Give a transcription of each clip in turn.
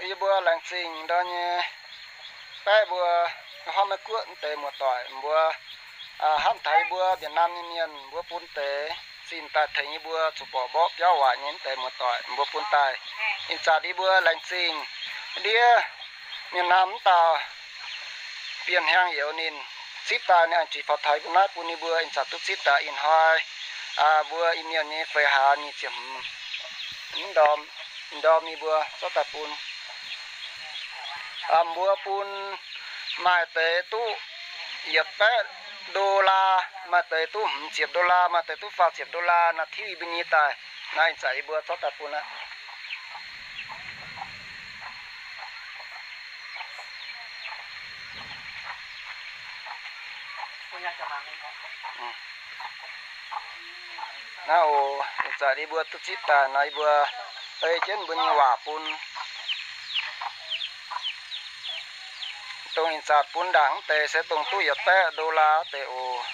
Yie mbuo laengz zingh ndau nyei baeqv mbuo, hnamv Meiv Guoqv mv deix muoz-doic mbuo, hnamv taux yie mbuo Việt Nam nyei mienh mbuo bun deix zinh daaih tengx yie mbuo zuqc borqc mborqv biauv waaic nyei mv deix muoz-doic mbuo bun daaih. Ih zanc yie mbuo laengz zingh ndiev mienh hnamv mv dauh Bienh Hiaang Youz ninh zipv daaih ninh aengx jiex faaux taux yie mbuo naaiv bun yie mbuo ih zanc duqv zipv daaih ih hnoi mbuo Iu-Mienh nyei feix hlaax nyic ziepc hmz ndorm, ndorm yie mbuo zorqv daaih bun. Mbuo bun maaih deix duqv yietc baeqv dollar, maaih deix duqv hmz ziepc dollar, maaih deix duqv faah ziepc dollar naaiv tiuv yie mbuo nyei daaih. Naaiv ih zanc yie mbuo zorqv daaih bun aqv. Naaiv oc, ih zanc yie mbuo duqv zipv daaih nor yie mbuo ei jienv mbuo nyei waac bun. Dongh ih zanc bun ndaangc mv deix se dongh duqv yietc baeqv dollar deix oc.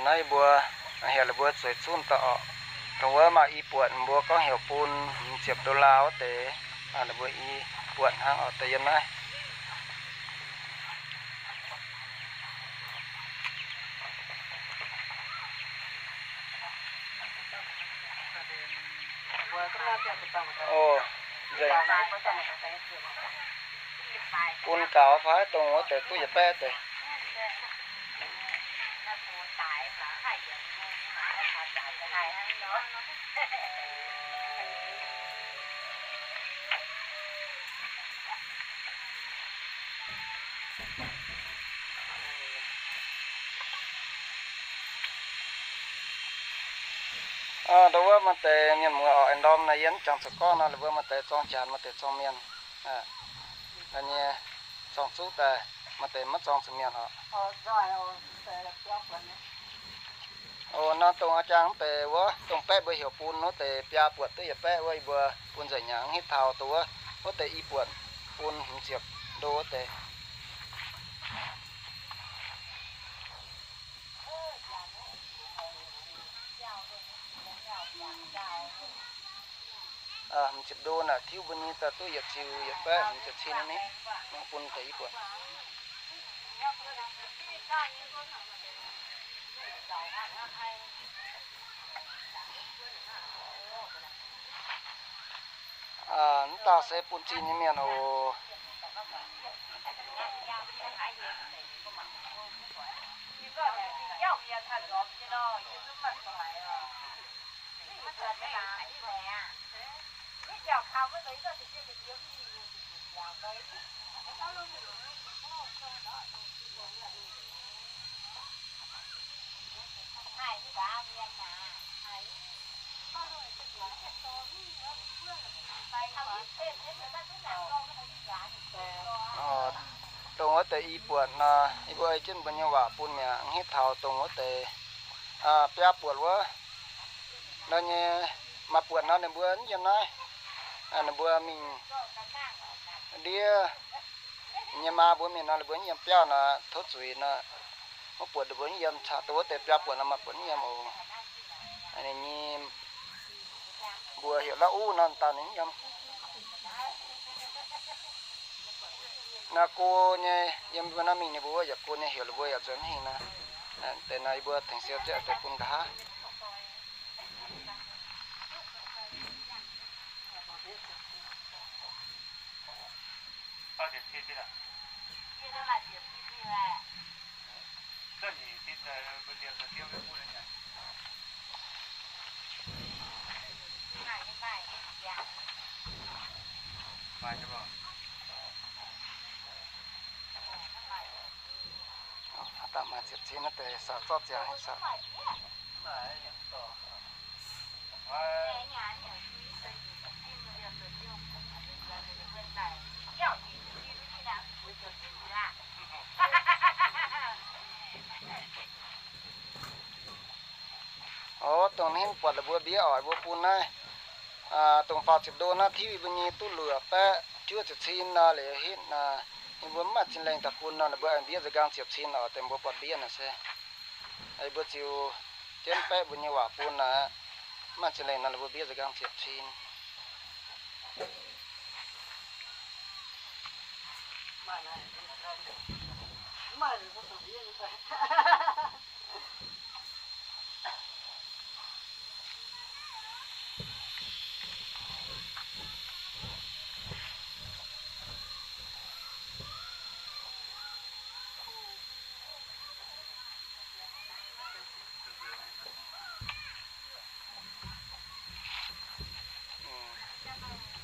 Naaiv yie mbuo heuc ninh mbuo zueiz zunv daaih orqc. Dongh wuov maaih i buonc mbuo gorngv heuc bun hmz ziepc dollar wuov deix, ninh mbuo i buonc hnangv orqc deix yiem naaiv. Bun gaux fai dongh wuov deix duqv yietc baeqv deix. Ndau wuov maaih deix mienh muoz oix ndorm naaiv yie mv jangx zuqc gorngv nor, la'buo maaih deix zorng janx, maaih deix zorng mienh. Ninh nyei zorng zuqv daaih, maaih deix maiv zorng zuqc mienh oc. Oc, nor dongh a'jang wuov deix wuov, dongh baeqv mbuo heuc bun wuov deix biaa buonc duqv yietc baeqv wuov, yie mbuo bun nzengc nyei, mv hitv taux dongh wuov, wuov deix i buonc bun hmz ziepc ndo wuov deix. Hmz ziepc ndo naaic tiuv mbuo nyei daaih duqv yietc ziux yietc baeqv hmz ziepc cin ni, mingh bun deix i buonc. Mv dauh se bun zinh nyei mienh oc. Dongh wuov deix i buonc nor, yie mbuo ei jienv mbuo nyei waac bun mi'aqv. Mv hitv taux dongh wuov deix biaa buonc wuov, nor nyei maaih buonc nor ninh mbuo mv yiem naaiv. Ninh mbuo mingh ndiev nyei maa mbuo mingh nor, ninh mbuo mv yiem biauv nor, tov zuiz nor, mv buatc ninh mbuo mv yiem. Caux dongh wuov deix biaa buonc nor maaih buonc mv yiem oc. Ninh nyei mbuox heuc Lauv Uv nor, dauh ninh mv yiem. Naaiv go nyei yiem mbuo naaiv mingh ninh mbuo wuov yaac go nyei, heuc ninh mbuo yaac nzuonx hingh nor. Deix nor yie mbuo tengx siou jienv deix bun nqa'haav. Daaih maaih ziepc cin naaiv deix, saax zorqv ziangx haic saax. Orv, dongh ninh buatc la'buo mbiev oc, mbuo bun naaiv, dongh faaux ziepc ndo naaiv tiuv yie mbuo nyei duqv luoqc baeqv juov ziepc cin nor, liuz hitv, ninh mbuo mv maaih zinh lengh daaih bun nor, ninh mbuo aengx mbiev nza'nqaang ziepc cin oc, deix mbuo buatc mbiev naaic se. Yie mbuo ziux jienv baeqv mbuo nyei waac bun naaic, mv maaih zinh lengh nor, ninh mbuo mbiev nza'nqaang ziepc cin.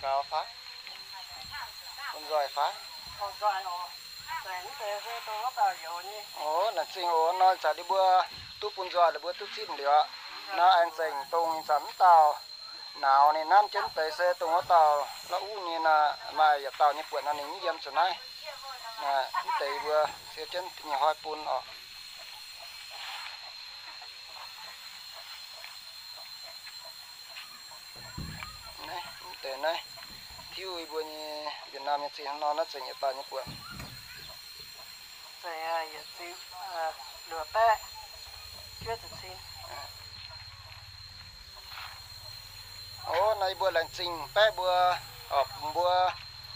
Gaux fai? Bun nzoih fai? Ov, laengz zingh oc. Nor ih zanc ninh mbuo duqv bun nzoih, ninh mbuo duqv zipv liuz aqv. Naaiv aengx zengc dongh ih zanc mv dauh nauz ninh nanv jienv deix se dongh wuov dauh la'uv nyei nor, maaih yietc dauh nyei buonc nor ninh mv yiem zuqc naaiv. Mv deix mbuo siou jienv nyei hnoi bun oc. Naaiv, mv deix naaiv, tiuv yie mbuo nyei Việt Nam nyei zinh hnangv nor, naaiv zengc yietc dauh nyei buonc. Ov, naaiv yie mbuo laengz zingh baeqv mbuo, mbuo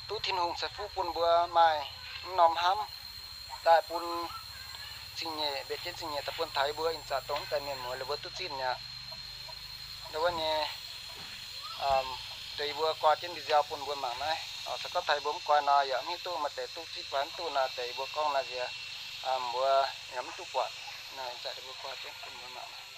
duqv Tin-Hungh ceix fuqv bun mbuo maaih mv norm hnamv daaih bun zingh nyeic, mbenc jienv zingh nyeic daaih bun taux yie mbuo ih zanc dongh mv deix mienh muoz ninh mbuo duqv zipv mi'aqv. Ndau wuov nyei, deix yie mbuo guai jienv video bun mbuo mangc naaiv. Se gorngv taux yie mbuo mv guai nor, yaac mv hiuv duqv maaih deix duqv zipv fai mv duqv nor, deix yie mbuo gorngv naaiv nziex, mbuo yaac mv duqv buatc. Naaiv ih zanc yie mbuo guai jienv bun mbuo mangc naaiv.